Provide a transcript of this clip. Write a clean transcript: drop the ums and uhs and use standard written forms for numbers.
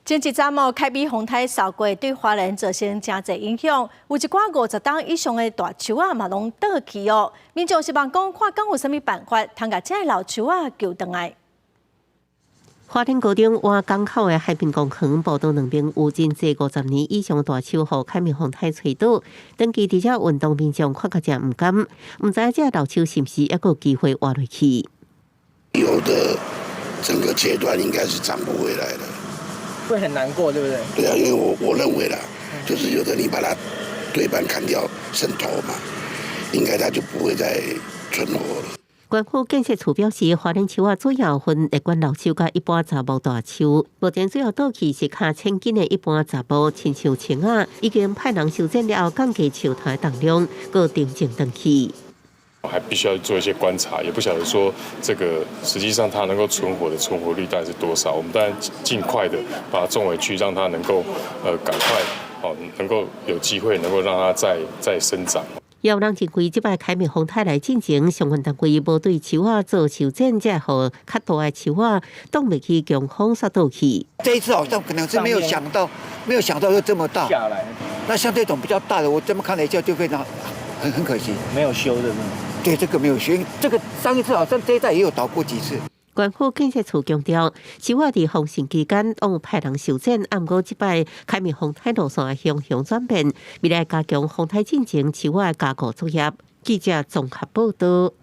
前一陣哦，凱美風颱掃過，對花蓮造成誠濟影響，有一寡50冬以上的大樹仔嘛攏倒去哦。民眾希望講，看敢有啥物辦法，通共這老樹仔救轉來。花蓮高中倚港口的海濱公園步道兩邊有真濟50年以上大樹，予凱美風颱吹倒。長期佇遮運動民眾看甲誠毋甘，毋知這老樹是毋是猶閣有機會活落去。有的整個切斷應該是長不回來的，會很難過，對不對？對啊，因為我認為啦，就是有的你把它對半砍掉，剩頭嘛，應該它就不會再存活了。縣府建設處表示，花蓮樹仔主要分列管老樹佮一般雜木大樹。目前主要倒去是較淺根的一般雜木，親像青仔，已經派人修剪了後，降低樹頭的重量，閣重種轉去。還必須要做一些觀察，也不曉得說這個實際上它能夠存活的存活率大概是多少。我們當然盡快的把它種回去，讓它能夠趕快哦，能夠有機會能夠讓它再生長。有人認為，這擺凱美風颱來進前，相關單位無對樹仔做修剪，才予較大的樹仔擋袂去強風煞倒去。這一次好像可能是沒有想到，沒有想到會這麼大。下來。那像這種比較大的，我這麼看了一下就非常很可惜。沒有修的嗎？對，這個沒有修。這個上一次好像這一代也有倒過幾次。縣府建設處強調，樹仔佇封城期間，攏有派人修剪，毋過這擺凱美風颱路線的方向轉變，未來加強風颱進前樹仔加固作業。記者綜合報道。